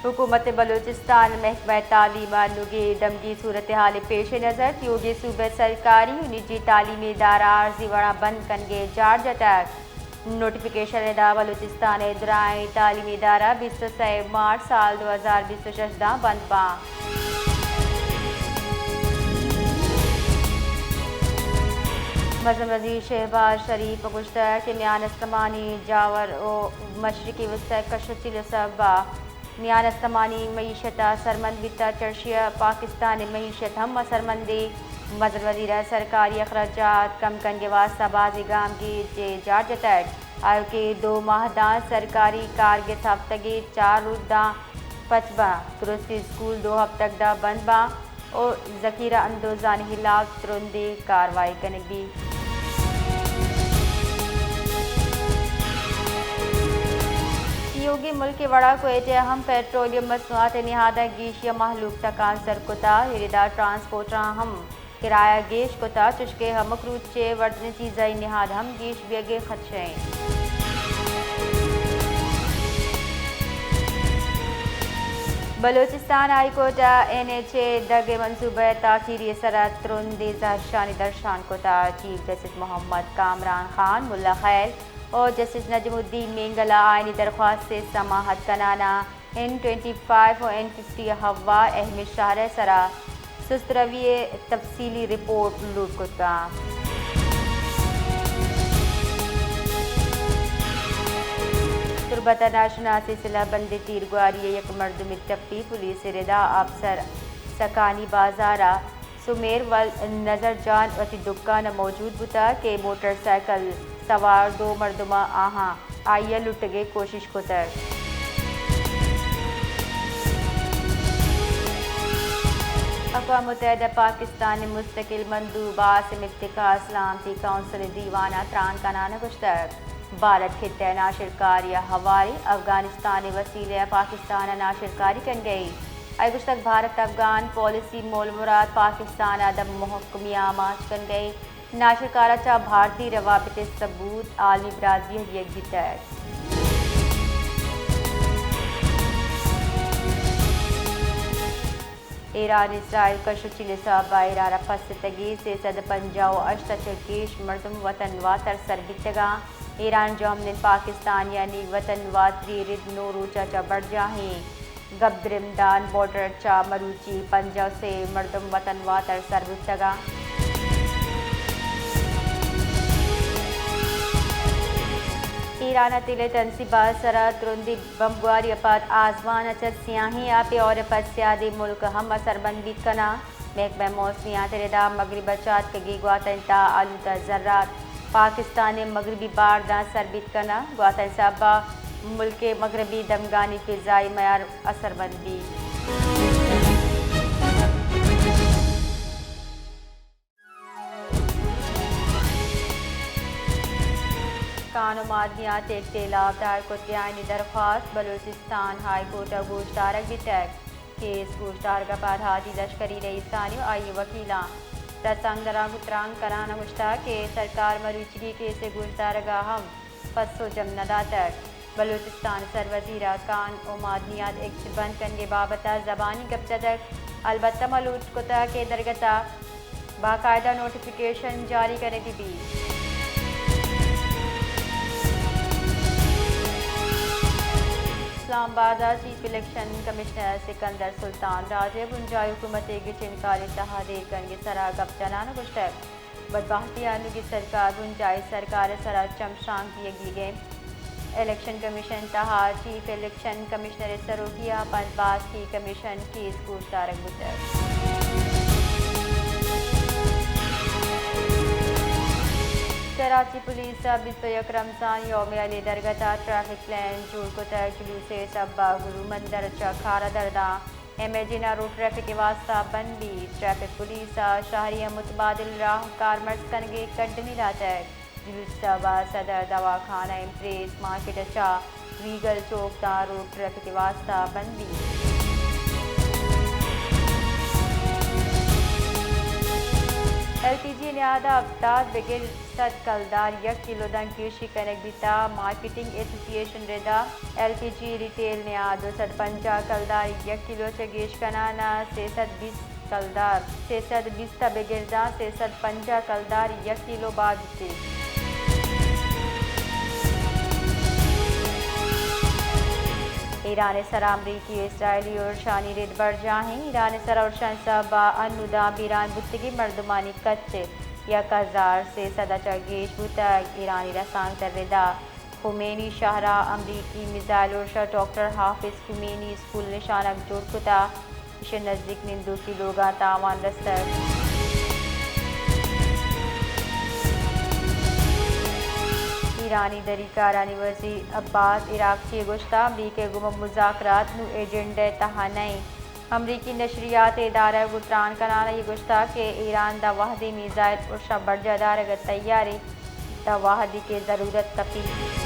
حکومت بلوچستان ءَ محکمہ تعلیم ءَ انوگیں دمگی صورتحال ءِ پیش نظر تیوگیں صوبہ سرکاری ءُ نجی تعلیمی ادارہ عارضی وڑا بند کنگ ءِ جار جتگ۔ نوٹیفکیشن ءِ تہا بلوچستان ءِ درائیں تعلیمی ادارہ بیست ءُ سئے مارچ سال دو ہزار بیست ءُ شش داں بند باں۔ مزن وزیر شہباز شریف ءَ گوشتگ کہ میان استمانی جاور ءُ مشرقی وسطی کش ءُ چیل ءِ سبب ءَ میان استمانی معیشت اثرمند بیتگ، چرشی ءَ پاکستان ءِ معیشت ہم اثرمند اِنت۔ مزن وزیر ءَ سرکاری اخراجات کم کنگ ءِ واستہ بازیں گامگیج ءِ جار جتگ۔ آیوکیں دو ماہ داں سرکاری کارگس ہفتگے چار روچ داں پچ باں، درستی اسکول دو ہفتگ داں بند باں ءُ ذخیرہ اندوزانی ہلاپ ترندیں کاروائی کنگ بیت۔ تیوگیں ملک ءِ وڑا کوئٹہ ءَ ہم پیٹرولیم مصنوعات ءِ نہاداں گیشی ءَ مہلوک تکانسر کتگ، ایردا ٹرانسپورٹراں ہم کرایہ گیش کتگ، چوشکہ ہمک روچ ءِ وردنی چیزانی نہاد ہم گیش بیگ ءِ خدشہ اِنت۔ بلوچستان ہائی کورٹ ءَ این ایچ اے دگ ءِ منصوبہ ءِ تاخیری ءِ سرا ترندیں زہرشانی درشان کتگ۔ چیف جسٹس محمد کامران خان، ملا خیل ءُ جسٹس نجم الدین مینگل ءَ آیانی درخواست ءِ سماعت کنان ءَ این ٹوئنٹی فائیو ءُ این ففٹی ءِ ہوا اہمیں شہر ءِ سرا سست روی ءِ تفصیلی رپورٹ لوٹ کتگ۔ تربت ءَ ناشناسیں سلاہ بندیں تیرگواری ءِ یک مردمے ٹپی، پولیس ءِ ردا افسر سکانی بازار ءَ سمیر ول نظر جان وتی دکان ءَ موجود بوتگ کہ موٹر سائیکل سوار دو مردماں آہاں آئی ءَ لٹگ ءِ کوشش کتگ۔ اقوام متحدہ ءِ پاکستان ءِ مستقل مندوب عاصم افتخار سلامتی کونسل ءِ دیوان ءَ تران کنان ءَ گوشتگ، بھارت خطہ ءِ ناشرکاری ءَ ہوار اِنت، افغانستان ءِ وسیلہ ءَ پاکستان ءَ ناشرکاری کنگ ءَ اِنت۔ آئی ءَ گوشتگ، بھارت افغان پالیسی مول مراد پاکستان ءَ دمگ ءُ مھکمی ءَ آماچ کنگ ءَ اِنت۔ ناشرکار ءَ چہ بھارتی روابط ءِ ثبوت عالمی برادری ءَ دیگ بیتگ۔ ایران اسرائیل کش ءُ چیل ءِ سبب ءَ ایران ءَ پستگیں سے سد ءُ پنجاہ ءُ ہشت ءَ چہ گیش مردم وطن واتر سر بیتگ اَنت۔ ایران ءِ جہمنند پاکستانیانی وطن واتری رد نو روچ ءَ چہ برجاہ اِنت۔ گپ گرمدان بارڈر ءَ چہ مروچی پنجاہ ءُ سے مردم وطن واتر سر بوتگ اَنت۔ ایران ءَ تیل ءِ تنصیبات ءِ سرا ترندیں بمبگواری ءَ پد آزمان ءَ چہ سیاہیں آپے اور ءِ پد سیادیں ملک ہم اثرمند بیت کناں۔ محکمہ موسمیات ءِ ردا مغرب ءَ چہ اتکگیں گواتانی تہا آلودہ ذرات پاکستان ءِ مغربی بارداں سر بیت کناں۔ گواتانی سبب ءَ ملک ءِ مغربی دمگانی فضائی معیار اثرمند بیت۔ کان ءُ معدنیات اکت ءِ ہلاپ دائر کتگیں آئینی درخواست بلوچستان ہائی کورٹ ءَ گوشدارگ بیتگ۔ کیس گوشدارگ ءَ پد ہادی لشکری رئیسانی ءُ آئی ءِ وکیلاں رسانکدراں گوں تران کنان ءَ گوشتگ کہ سرکار مروچیگیں کیس ءِ گوشدارگ ءَ ہم پسو جم نہ داتگ۔ بلوچستان ءِ سروزیر ءَ کان ءُ معدنیات اکت بند کنگ ءِ بابت ءَ زبانی گپ جتگ، البتہ ما لوٹ کتگ کہ درگت ءَ باقاعدہ نوٹیفکیشن جاری کنگ بہ بیت۔ اسلام آباد ءَ چیف الیکشن کمشنر سکندر سلطان راج ءَ بنجاہی حکومت ءِ گچین کاری ءِ تہا دیر کنگ ءِ سرا گپ جنان ءَ گوشتگ، بدبہتی ءَ انوگیں سرکار بنجاہی سرکار ءِ سرا چمشانک دیگ بیگ ءَ اِنت۔ الیکشن کمیشن ءِ تہا چیف الیکشن کمشنر ءِ سروکی ءَ پنت باسکی کمیشن کیس گوشدارگ بوتگ۔ کراچی پولیس ءَ بیست ءُ یک رمضان یوم علی ءِ درگت ءَ ٹریفک پلان جوڑ کتگ، جلوس ءِ سبب ءَ گرو مندر ءَ چہ کار ءَ در داں۔ ایم اے جناح روڈ ٹریفک ءِ واستہ بند بیت۔ ٹریفک پولیس ءَ شہریاں متبادل راہ کارمرز کنگ ءِ کڈنی داتگ۔ جلوس ءِ سبب ءَ صدر دواخانہ، امپریس مارکیٹ ءَ چہ ریگل چوک تاں روڈ ٹریفک ءِ واستہ بند بیت۔ ایل پی جی نیاد ء ہپتاد بگر سد کلدار یک کلو داں گیشی کنگ بیتا۔ مارکیٹنگ ایسوسی ایشن ردا ایل پی جی ریٹیل نیاد ء سد پنجاہ کلدار یک کلو چہ گیش کنان ء سئے سد بیست کلدار، سئے سد بیست ء بگر داں سئے سد پنجاہ کلدار یک کلو بہا بیت۔ ایران ء سرا امریکی ء اسرائیلی ارشانی رد برجاہ انت۔ ایران ء سرا ارشانی سبب ء انو داں بیران بوتگیں مردمانی کچ یک ہزار سئے سد ء چہ گیش بوتگ۔ ایرانی رسانکد ء ردا خمینی شہر ء امریکی میزائل ارش ء ڈاکٹر حافظ خمینی اسکول نشانگ جوڑ کتگ۔ ایشی نزیک نندوکی لوگاں تاوان رستگ۔ ایرانی دری کارانی وزیر عباس عراقچی ء گوشتگ، امریکہ ء گوما مذاکرات نوں ایجنڈا ء تہا نہ انت۔ امریکی نشریات ء ادارہ ء گوں تران کنان ء گوشتگ کہ ایران داں وہدی میزائل ارش ء برجاہ دارگ ء تیار انت، داں وہدی کہ ضرورت کپیت۔